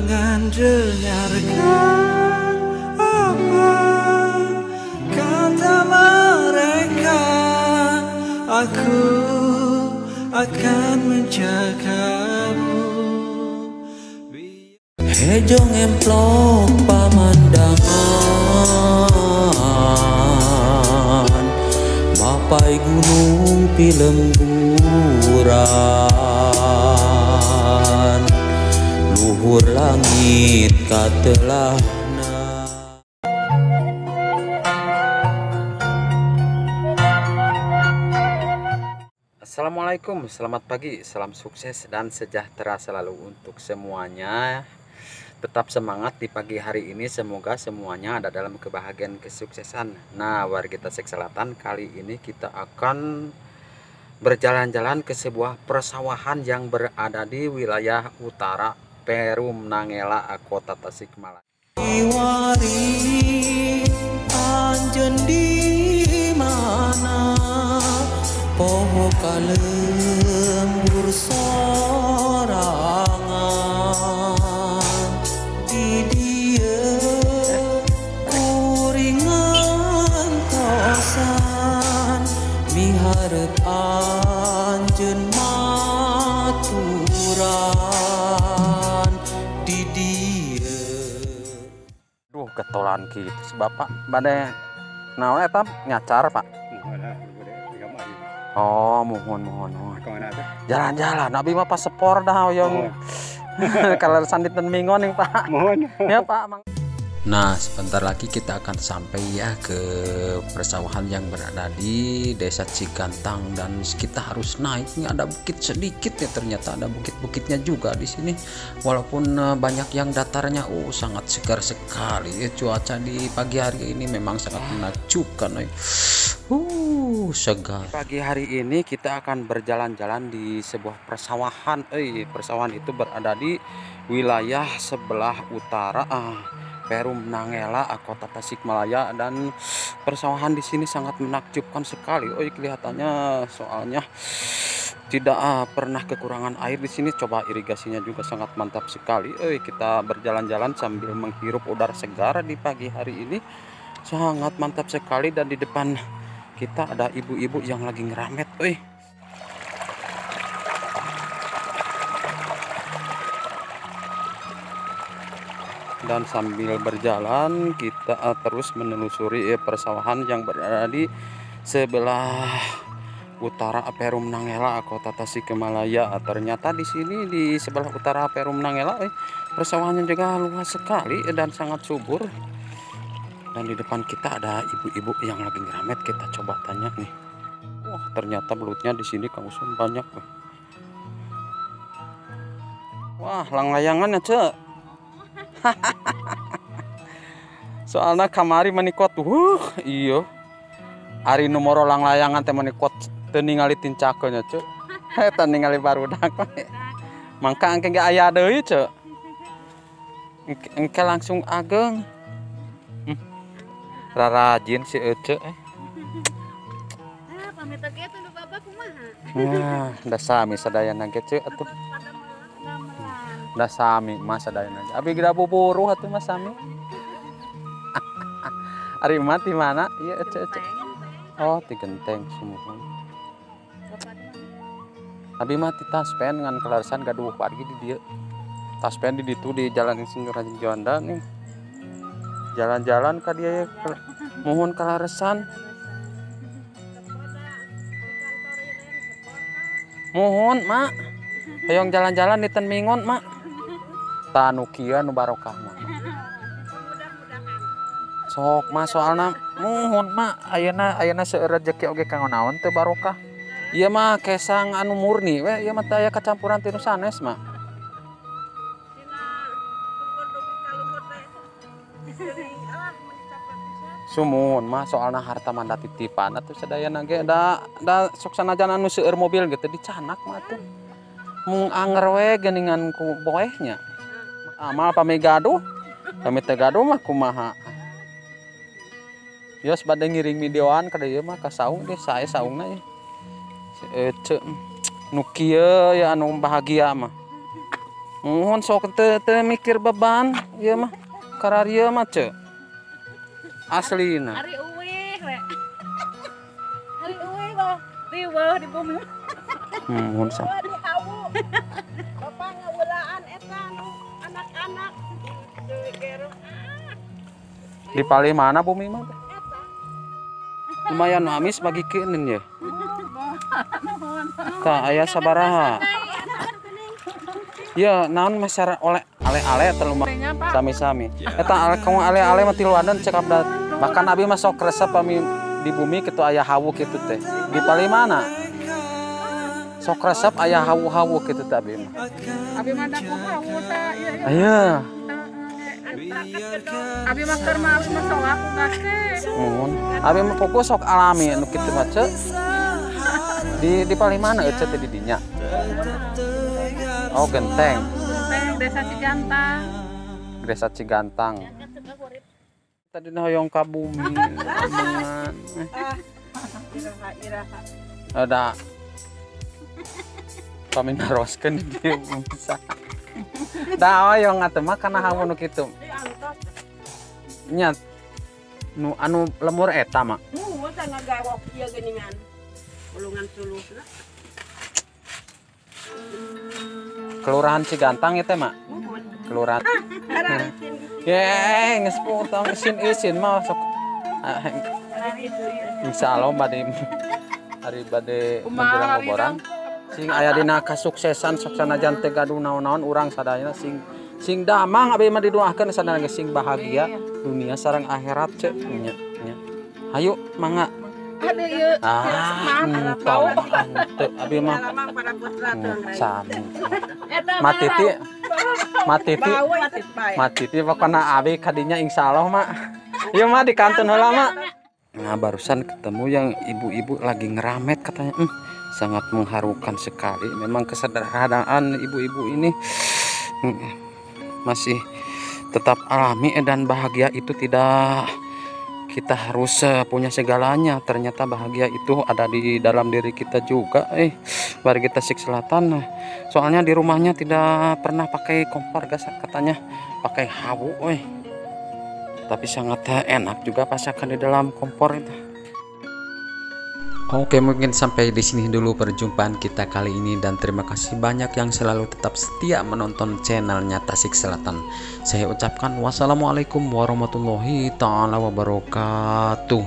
Jangan dengarkan apa kata mereka, aku akan menjagamu. Hejo ngemplok pamandangan, mapai gunung pilemburan, luhur langit katelahna. Assalamualaikum, selamat pagi, salam sukses dan sejahtera selalu untuk semuanya. Tetap semangat di pagi hari ini, semoga semuanya ada dalam kebahagiaan kesuksesan. Nah, warga Tasik Selatan, kali ini kita akan berjalan-jalan ke sebuah persawahan yang berada di wilayah utara Perum Nangela, Kota Tasikmalaya. Iwari anjeun di mana, poho kalembur sorangan, di dieu kuringan tosan, miharep anjeun maturan di dieu. Duh, ketolan kitu si bapak bade naon eta nyacar, Pak? Oh, mohon. Jalan-jalan, abi mah pasepor dah hoyong. Kalau sanditen mingon nih, Pak. Mohon. Ya, Pak. Nah, sebentar lagi kita akan sampai ya ke persawahan yang berada di Desa Cigantang, dan kita harus naik. Ini ada bukit sedikit ya, ternyata ada bukit-bukitnya juga di sini. Walaupun banyak yang datarnya, oh sangat segar sekali ya, cuaca di pagi hari ini memang sangat menakjubkan. Segar. Pagi hari ini kita akan berjalan-jalan di sebuah persawahan. Persawahan itu berada di wilayah sebelah utara Perum Nangela, Kota Tasikmalaya, dan persawahan di sini sangat menakjubkan sekali. Oh, kelihatannya soalnya tidak pernah kekurangan air di sini. Coba irigasinya juga sangat mantap sekali. Kita berjalan-jalan sambil menghirup udara segar di pagi hari ini. Sangat mantap sekali, dan di depan kita ada ibu-ibu yang lagi ngeramet. Dan sambil berjalan kita terus menelusuri persawahan yang berada di sebelah utara Perum Nangela, Kota Tasikmalaya. Ternyata di sini di sebelah utara Perum Nangela persawahannya juga luas sekali dan sangat subur. Dan di depan kita ada ibu-ibu yang lagi ngeramet, kita coba tanya nih. Wah, ternyata belutnya di sini Kang Usun banyak. Wah, langlayangan ya, Cek. Soalnya kamari menikot, iya. Ari numoro langlayangan teh menikot teu ningali tincakeunya, Cek. Eta ningali barudak. Mangka engke ge aya deui, Cek. Engke langsung ageng. Rarajin si Ece. Pamit ge tunduh bapak kumaha? Nah, da sami sadayana ge Cek atuh. Da sami mah sadayana. Abi geura buburuh atuh mah sami. Ari mah ti mana? Ieu Ece Ece. Oh, ti Genteng sumuhun. Abi mah ti Taspen ngan kelarisan gaduh wargi di dieu. Taspen di ditu di Jalan Insinyur Haji Juanda nih. Jalan-jalan ka dia ya, mohon kalaresan. Mohon, Mak. Hoyong jalan-jalan di Tenmingon, Mak. Tah nu kieu nu barokah mah. Sok mah soalna mohon, Mak, ayeuna seueur rejeki oge kanggo naon teu barokah. Ieu mah kesang anu murni we, ieu mah teu aya kacampuran ti nu sanes, Mak. Sumun mah soalna harta mandat titipan atuh sadayana ge da sok sanajan anu seueur mobil gitu dicanak mah atuh. Mung anger we geuningan ku boehnya. Amal pami gaduh, pami teu gaduh mah kumaha. Yos bade ngiring videoan ka dieu mah ka saung deh, sae saungna ye. Si Ece nu kieu ya anu bahagia mah. Muhun sok teu mikir beban ieu mah. Kararieu mah ceu. Aslina. Ari uwih we. Ari uwih mah riweuh di bumi. Muhun sok. Di hawu. Bapak ngawulaan eta nu anak-anak. Di palih mana bumi mah? Lumayan amis bagikeun ye. Tah aya sabaraha? Ya, naon masyarakat oleh ale-ale teu sami-sami. Eta ale kamu ale-ale mah tiluanan cek abda. Bahkan abi mah sok resep pami di bumi kitu aya hawu kitu teh. Di palih mana? Sok resep aya hawu-hawu kitu teh abi mah. Abi mah da hawu tah ieu. Aya. Abi mah keur mah abi mah soak gake. Muhun. Abi mah pokok sok alami nu kitu mah ceu. Di palih mana ece teh di dinya? Oh, Genteng. Genteng, Desa Cigantang. Desa Cigantang. Tadi hoyong ka bumi. Ada paminaroskeun di dieu bisa. Da hoyong atuh mah kana hawu nu kitu. Nya nu anu lemur eta mah. Muhun teh ngagawok ieu geuningan. Ulungan suluhna. Kelurahan Cigantang ya teh mak? Kelurahan. Ye, geus potong isin-isin mah sok. Insyaallah bade hari bade menjelang boboran. Sing aya dina kasuksesan sok sanajan teu gaduh naon-naon urang sadayana sing sing damang abi mah didoakeun sadayana sing bahagia dunia sareng akhirat ceu nya. Hayu mangga. Ah, entong, ente, abi mah sami. Matiti, matiti, matiti, pokoknya abi kadinya insyaallah mak. Iya mah di kantun heula mak. Nah barusan ketemu yang ibu-ibu lagi ngeramet katanya, sangat mengharukan sekali. Memang kesederhanaan ibu-ibu ini masih tetap alami dan bahagia itu tidak. Kita harus punya segalanya. Ternyata bahagia itu ada di dalam diri kita juga. Warga Tasik Selatan. Soalnya di rumahnya tidak pernah pakai kompor gas katanya, pakai hawu. Tapi sangat enak juga pasakan di dalam kompor itu. Oke, mungkin sampai di sini dulu perjumpaan kita kali ini dan terima kasih banyak yang selalu tetap setia menonton channelnya Tasik Selatan. Saya ucapkan wassalamualaikum warahmatullahi taala wabarakatuh.